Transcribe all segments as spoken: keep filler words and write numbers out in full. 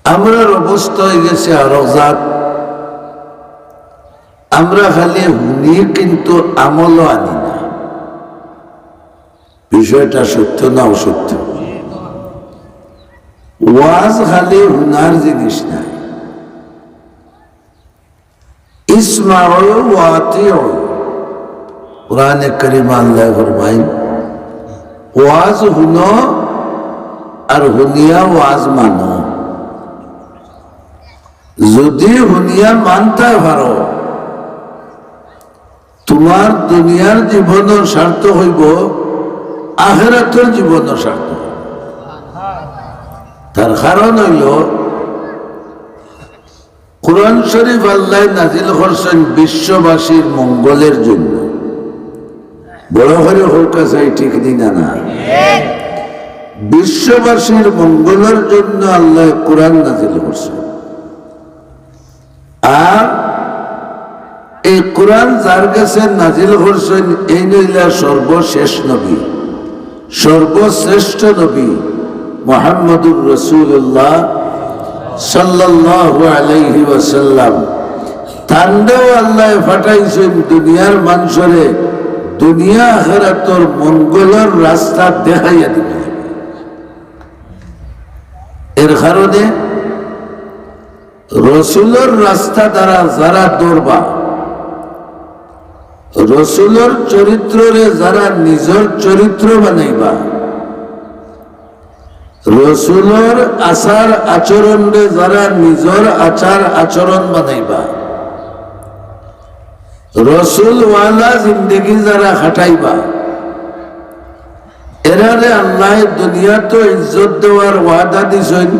আমরার অবস্থা অইগেছে আরক জাত। আমরা খালি হুনি, কিন্তু আমলও আনি না। বিষয়টা সত্য না অসত্য? ওয়াজ খালি হুনার জিনিস নায়। ইসমাউ ওয়া আতিউ। কোরআনে কারিমে আল্লায় ফরমাইন, ওয়াজ হুনো আর হুনিয়া ওয়াজ মানো। যুদি হুনিয়া মানতায় পারো, তুমার দুনিয়ার জীবনও সার্থক অইবো, আখেরাতর জীবনও সার্থক। তার কারণ অইলো, কোরআন শরীফ আল্লায় নাজিল করছইন বিশ্ববাসীর মঙ্গলের জন্য। বড় করি কউক্কা চাই, ঠিক নি না? না, বিশ্ববাসীর মঙ্গলের জন্য আল্লায় কোরআন নাজিল করছইন। আর এই কোরআন যার গেছে নাজিল করছইন, এইন অইলা সর্বশেষ নবী, সর্বশ্রেষ্ঠ নবী মুহাম্মদুর রাসূলুল্লাহ সাল্লাল্লাহু আলাইহি ওয়াসাল্লাম। তানরেও আল্লায় পাঠাইছইন দুনিয়ার মানষরে দুনিয়া আখেরাতর মঙ্গলর রাস্তা দেখাইয়া দিবা। এর কারণে রসুলর রাস্তা দ্বারা যারা ধরবা, রসুলর চরিত্ররে যারা নিজর চরিত্র বানাইবা, রসুলর আচার আচরণরে যারা নিজর আচার আচরণ বানাইবা, রসুলওয়ালা জিন্দেগি যারা খাটাইবা, এরারে আল্লায় দুনিয়াত ইজ্জত দেওয়ার ওয়াদা দিছইন,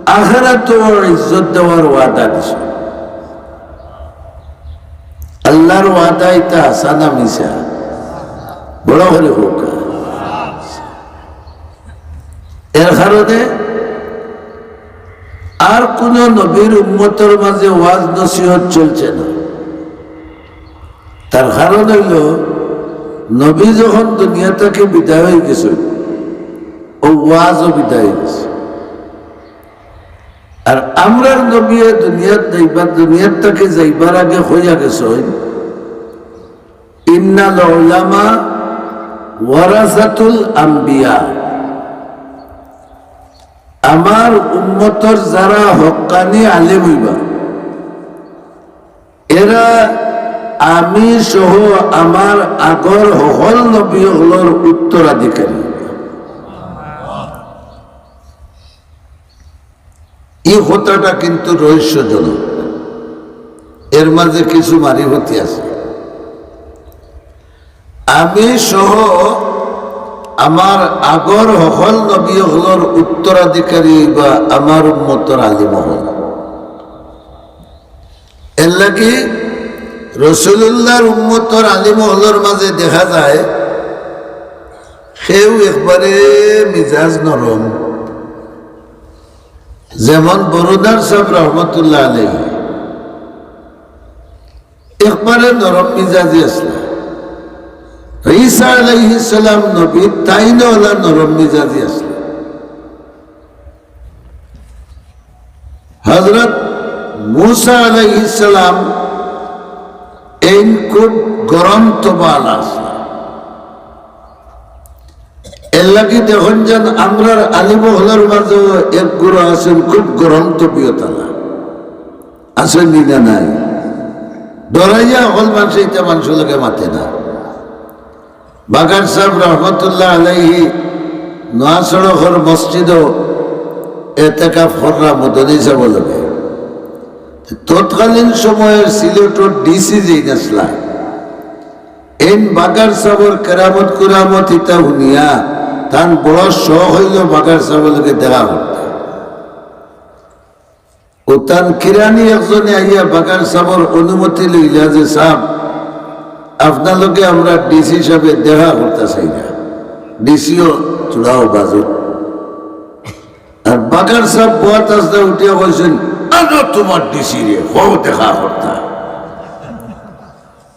আখেরাতও ইজ্জত দেওয়ার ওয়াদা দিছইন। আল্লার ওয়াদা ইতা হাছা না মিছা? বড় করি কউক্কা। এর কারণে আর কুনু নবীর উম্মতর মাঝে ওয়াজ নসিহত চলছে না। তার কারণ অইলো, নবী যখন দুনিয়া থাকি বিদায় অইগেছইন, অউ ওয়াজও বিদায় অইগেছে। আর আমরার নবীয়ে দুনিয়াত যাইবার, দুনিয়ার থাকি যাইবার আগে কইয়া গেছইন, "ইন্নাল উলামা ওয়ারাসাতুল আম্বিয়া।" আমার উম্মতর যারা হক্কানি আলেম অইবা, এরা আমি সহ আমার আগর হকল নবী অকলর উত্তরাধিকারী। ই কথাটা কিন্তু রহস্যজনক, এর মাঝে কিছু মারিফতি আছে। আমি সহ আমার আগর হকল নবী অকলর উত্তরাধিকারী অইবা আমার উম্মতর আলিম অকল। এর লাগি রসুলুল্লাহর উম্মতর আলিম অকলর মাঝে দেখা যায়, কেউ একবারে মিজাজ নরম, যেমন বরুদার সাহেব রহমতুল্লাহ আলাইহি, একবারে নরম মিজাজি আছলা। ঈসা আলাইহিস সালাম নবী, তাইনও অলা নরম মিজাজি আছলা। হযরত মুসা আলাইহিস সালাম এইন খুব গরম তবা আলা আছলা। এর লাগি দেখইন যেন আমরার আলিম অকলর মাঝেও এক গুরু আছইন খুব গরম তবিয়ত আলা। আছইন নি না নাই? ডরাইয়া হকল মানষে ইতা মানষর লগে মাতে না। বাগার সাহেব রহমতুল্লাহ আলাইহি নোয়া সড়কর মসজিদো এতেকাফ কররা মদনী সাহেবর লগে। তৎকালীন সময়ের সিলেটর ডিসি যেইন আছলা, এইন বাগার সাহেবর কেরামত কুরামত ইতা হুনিয়া তান বড় শখ অইলো বাগার সাহেবর লগে দেখা করতা। অউ তান কিরানি একজনে আইয়া বাগার সাহেবর অনুমতি লইলা যে, "সাহেব, আপনার লগে আমরা ডিসি সাহেবে দেখা করতা চাইরা।" ডিসিও চূড়াও বাজুর। আর বাগার সাহেব বওয়াত আছলা, উঠিয়া কইছইন, "আনো তুমার ডিসিরে, হউ দেখা করতা।"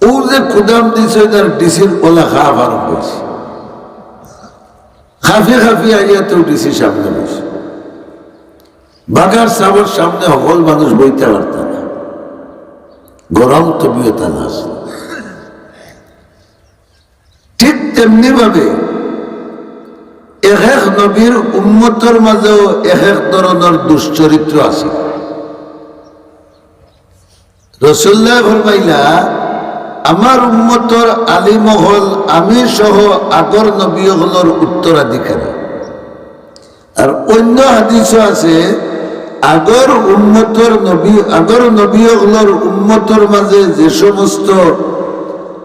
অউ যে কুদাম দিছইন, তার ডিসির অলা খাফ আরম্ভ অইছে। খাফি খাফি আইয়া তেউ ডিসির সামনে বইছে। বাগার সাবর সামনে হকল মানুষ বইতা পারতা না, গরম তবিয়ত আলা আছিল। ঠিক তেমনি ভাবে এক এক নবীর উম্মতর মাঝেও এক এক ধরনর দুশ্চরিত্র আছে। রসুলুল্লায় ফরমাইলা, "আমার উম্মতর আলিম অকল আমি সহ আগর নবী অকলর উত্তরাধিকারী।" আর অইন্য হাদিসও আছে, আগর উম্মতর নবী, আগর নবী অকলর উম্মতর মাঝে যে সমস্ত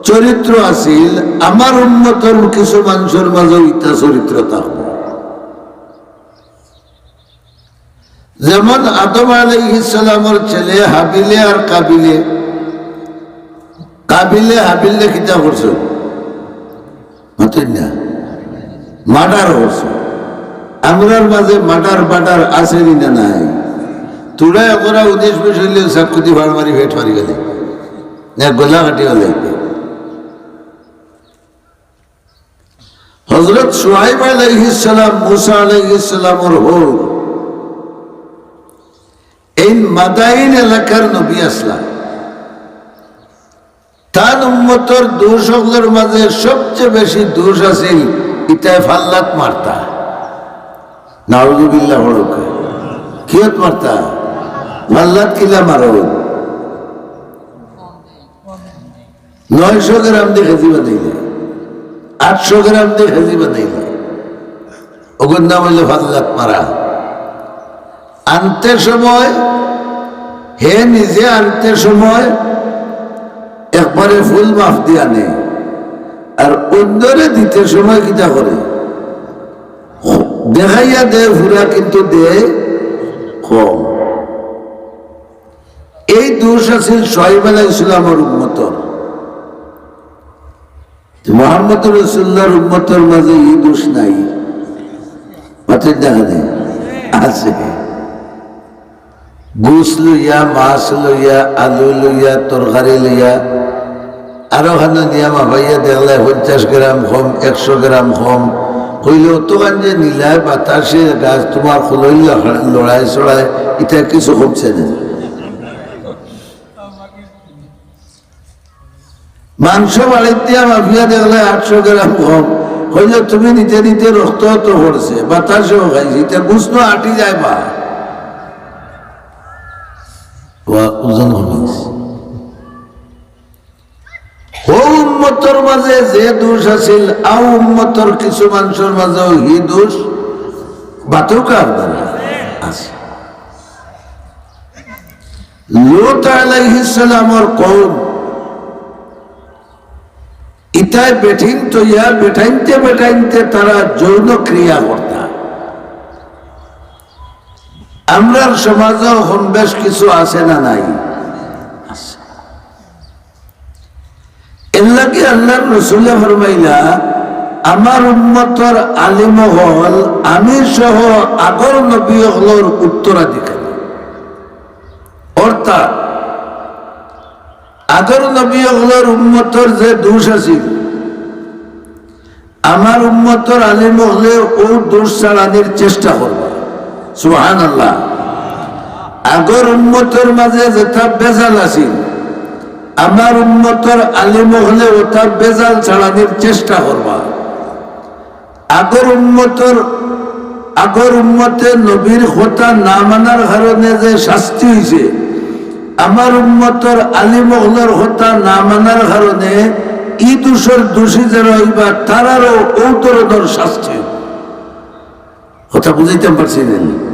চরিত্র আছিল, আমার উম্মতর কিছু মানষর মাঝেও ইতা চরিত্র থাকবো। যেমন আদম আলাইহিস সালামর ছেলে হাবিলে আর কাবিলে, কাবিলে হাবিলরে কিতা করছে? মাতইন না, মার্ডার করছে। আমরার মাঝে মার্ডার বার্ডার আছে নি না নাই? তুড়া একরা উনিশ বিশ অইলে চাক্কু দি ফাড় মারি পেট ফাড়ি গেলে, না গলা কাটি গেলে। হযরত শুআইব আলাইহিস সালাম, মুসা আলাইহিস সালামর হউর, এইন মাদাইন এলাকার নবী আছলা। তান উম্মতর দোষ অকলর মাঝে সবচে বেশি দোষ আছিল, ইতায় ফাল্লাত মারতা। নাউজুবিল্লাহ পড়উক্কা। কিয়ত মারতা? ফাল্লাত কিলা মারো? নয়শো গ্রাম দি কেজি বানাইলে, আটশো গ্রাম দি কেজি বানাইলে, অগুর নাম অইলো ফাল্লাত মারা। আনতে সময়, হে নিজে আনতে সময় একবারে ফুল মাফ দি আনে, আর অইন্যরে দিতে সময় কিতা করে? দেখাইয়া দেয় পুরা, কিন্তু দেয় কম। এই দোষ আছিল শুআইব আলাইহিস সালামর উম্মতর। তো মুহাম্মদুর রাসূলুল্লাহর উম্মতর মাঝে এই দোষ নাই। মাতইন না কেনে? আছে। গোস্ত লইয়া, মাছ লইয়া, আলু লইয়া, তরকারি লইয়া, আরো খানো নিয়া মাপাইয়া দেখলায় পঞ্চাশ গ্রাম কম, একশো গ্রাম কম। কইলে, "অতখান যে নিলায় বাতাসে গাছ তুমার খোলইল লড়াই চড়াই, ইতা কিছু কমছে না।" মাংস বাড়িত দিয়া মাপিয়া দেখলায় আটশো গ্রাম কম। কইলে, "তুমি নিতে নিতে রক্ত অত পড়ছে, বাতাসেও খাইছি, ইতা গোস্ত আটি যায় বা।" ওয়া-, ওজন কমিছে। হউ উম্মতর মাঝে যে দোষ আছিল, আউ উম্মতর কিছু মানষর মাঝেও হি দোষ বাতুকা আপনারা আছে। লূত আলাইহিস সালামর কওম, ইতায় বেটিন তৈয়া বেটাইনতে বেটাইনতে তারা যৌন ক্রিয়া করতা। আমরার সমাজও কম বেশ কিছু আছে না নাই? আছে। এরলাগি আল্লার রসুলে ফরমাইলা, "আমার উম্মতর আলিম অকল আমি সহ আগর নবী অকলর উত্তরাধিকারী।" অর্থাৎ আগর নবী অকলর উম্মতর যে দোষ আছিল, আমার উম্মতর আলিম অকলে অউ দোষ ছাড়ানির চেষ্টা করবা। সুবহানাল্লাহ। আগর উম্মতর মাঝে যেতা ভেজাল আছিল, আমার উম্মতর আলিম অকলে অতা ভেজাল ছাড়ানির চেষ্টা করবা। আগর উম্মতর, আগর উম্মতে নবীর কথা না মানার কারণে যে শাস্তি অইছে, আমার উম্মতর আলিম অকলর কথা না মানার কারণে ই দোষর দোষী যারা অইবা, তারারও অউ ধরনর শাস্তি অইবো। কথা বুঝাইতাম পারছি না নি?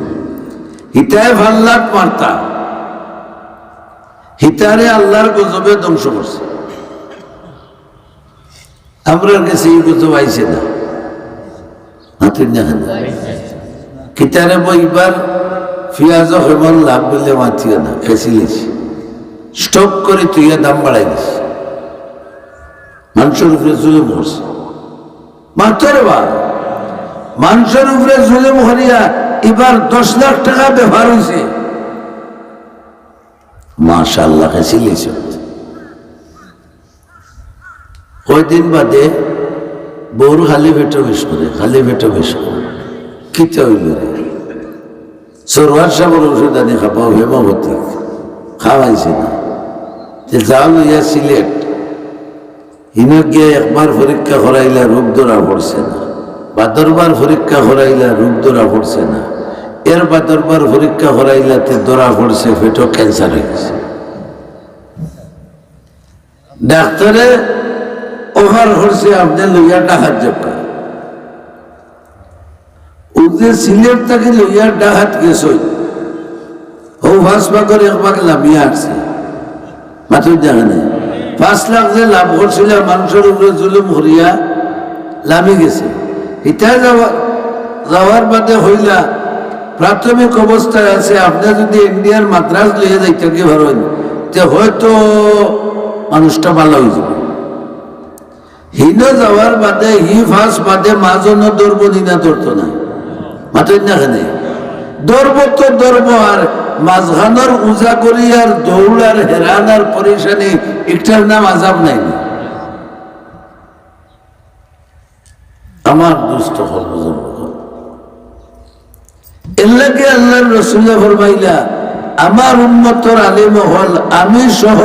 হিতায় ফাল্লাত মারতা, হিতারে আল্লার গজবে ধ্বংস করছে। আমরার গেছে ই গজব আইছে না। মাতইন না কেনে? কিতারে বইবার পিয়াজও কেমন লাভ বললে মাতিও না, খেছি লিছি। স্টক করি তুইয়া দাম বাড়াই দিস। মানষর উপরে জুলুম করছে। মাতরে বা, মানষর উপরে জুলুম করিয়া ইবার দশ লাখ টাকা বেপার অইছে। মাশাআল্লাহ, খেছি লিছি। কয়দিন বাদে বউর খালি পেটো মিস করে, খালি পেটো মিস করে। কিতা অইল রে? সরোয়ার সাহেবর ঔষধ আনি খাবাও, homeopathic, খাওয়াইছে না। তে যাও লইয়া সিলেট, হিনো গিয়া একবার পরীক্ষা করাইলা, রোগ ধরা পড়ছে না। বাদরবার পরীক্ষা করাইলা, রোগ ধরা পড়ছে না। এর বাদরবার পরীক্ষা করাইলা, তে ধরা পড়ছে, পেটো cancer অই গেছে। ডাক্তারে offer করছে, আপনে লইয়া ঢাকাত যাউক্কা। ও যে সিলেট থাকি লইয়া ঢাকাত গেছইন, ও পাঁচ ভাগর এক ভাগ লামিয়া আনছে। মাতইন না কেনে? পাঁচ লাখ যে লাভ করছিলা, মানষর উপরে জুলুম করিয়া লামি গেছে। ইতা যাওয়া-, যাওয়ার বাদে কইলা, প্রাথমিক অবস্থায় আছে, আপনে যুদি ইন্ডিয়ার মাদ্রাজ লইয়া যাইতা গিয়া পারইন, তে হয়তো মানুষটা ভালা অই যাইবো। হিনো যাওয়ার বাদে, হি পাঁচ বাদে মাজনও ধরবো নি না ধরতো না? মাতইন না কেনে? ধরবো তো ধরবো, আর মাজখানর উজাগরি আর দৌড় আর হেরান আর পরেশানি, ইটার নাম আজাব নায়নি? আমার দোস্ত অকল, বুজুর্গ অকল, এরলাগি আল্লার রসুলে ফরমাইলা, আমার উম্মতর আলিম অকল, আমি সহ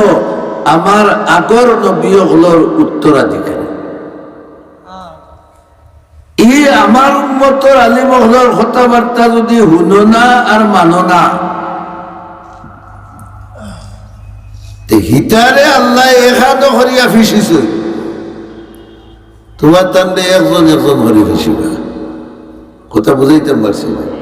আমার আগর নবী অকলর উত্তরাধিকারী। ই আমার উম্মতর আলিম অকলর কথাবার্তা যুদি হুনো না আর মানো না, তে হিতারে আল্লায় একাদো করিয়া ফিসিছইন। তুমার তানরে একজন একজন করি ফিসিবা। কথা বুজাইতাম পারছি না?